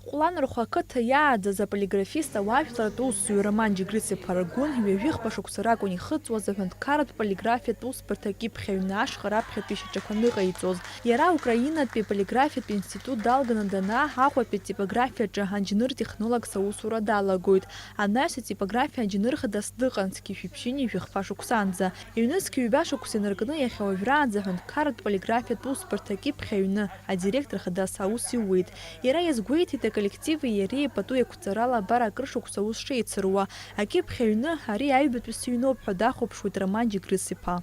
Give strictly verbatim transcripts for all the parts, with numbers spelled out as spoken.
Ҟәланырхәа ақыҭа иааӡаз аполиграфист ауаажәларратә усзуҩы Роман Џьегрыц-иԥа Рагәын ҩажәи хԥа шықәса ракәын ихыҵуаз аҳәынҭқарратә полиграфиатә усбарҭа акьыԥхь аҩны ашҟа раԥхьатәи шьаҿақәа ныҟаиҵоз. Иара Украинатәи аполиграфиатә институт далганы данаа, Аҟәатәи атипографиаҿы аџьныр-технологс аусура далагоит. Анаҩс атипографиа аџьныр хадас дыҟан зқьи жәшәи ԥшьынҩажәи хԥа шықәсанӡа. Ҩнызқь ҩба шықәса инаркны иахьа уажәраанӡа аҳәынҭқарратә полиграфиатә усбарҭа акьыԥхь аҩны адиректор хадас аус иуит. Иара иазгәеиҭеит, аколлективи иареи пату еиқәҵарала абар акыр шықәса аус шеицыруа. Акьыԥхь аҩны ари аҩбатәи сыҩноуп ҳәа дахәаԥшуеит Роман Џьегрыц-иԥа.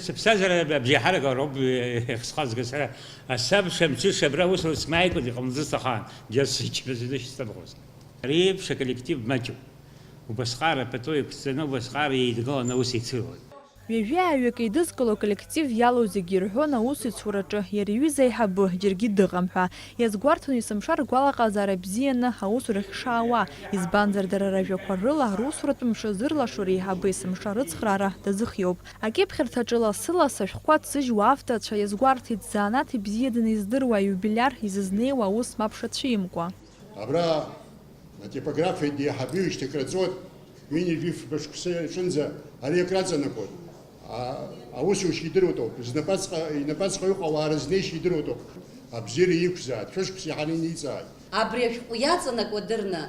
Сыԥсҭазаара абжеиҳарак ауп иахьсхазга сара. Асабша мҽыша абра усура смааикәа иҟамлаӡац ахаан, џьара сыччаԥазы дышьҭамхоз. Ари еиԥш аколлектив маҷуп. Убасҟак апату еиқәҵаны, убасҟак еидгыланы аус еицыруан. Ҩажәи ааҩык еидызкыло аколлектив иалоу зегьы ирҳәон аусеицураҿы иара иҩыза аиҳабы џьаргьы дыҟам ҳәа. Иазгәарҭон есымша ргәалаҟазаара бзианы аусурахь ишаауа, избанзар, дара ражәақәа рыла русуратә мшы зырлашо реиҳабы есымша рыцхраара дазыхиоуп. Акьыԥхьырҭаҿы лассы-лассы ашәҟәқәа ҭзыжьуа авторцәа иазгәарҭеит, ззанааҭ ибзиаӡаны издыруа аиубилиар изызнеиуа аус мап шацәимкуа. Абра атипографиатә еиҳабы ишьҭыхраҵоит, ҩынҩажәи фба шықәса аҿынӡа ари акраҵанакуеит. А-, аусушьа идыруатәуп, знапаҵҟа, инапаҵҟа иҟоу ауаа рызнеишьа идыруатәуп. Абзиара иқәзааит, шәышықәса иаҳаны иниҵааит. Абри ашәҟәы иаҵанакуа дырны,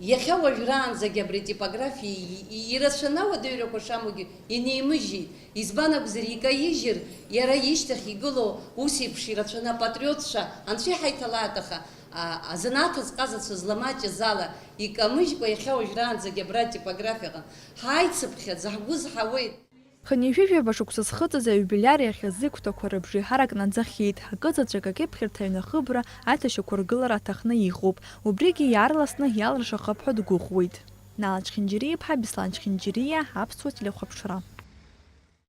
иахьа уажәраанӡагьы абри атипографиа и-, и-, ирацәаны ауадаҩрақәа шамоугьы инеимыжьит. Избан акәзар, икаижьыр, иара ишьҭахь игылоу ус еиԥш ирацәаны апатриотцәа анцәа иҳаиҭалааит, аха, а, азанааҭ азҟазацәа злама ҷыӡала икамыжькәа иахьа уажәраанӡагьы абра атипографиаҟны ҳаицыԥхьаӡа, ҳгәы зҳауеит. Хынҩажәи жәаба шықәса зхыҵыз аиубилиар иахьазы игәҭақәа рыбжеиҳарак наӡахьеит. Акызаҵәык акьыԥхьырҭа аҩны ахыбра аиҭашьақәыргылара аҭахны иҟоуп. Убригьы иаарласны иалыршахап ҳәа дгәыӷуеит. Нала Чхинџьириа-иԥҳа Беслан Чхинџьириа, Аԥсуа телехәаԥшра.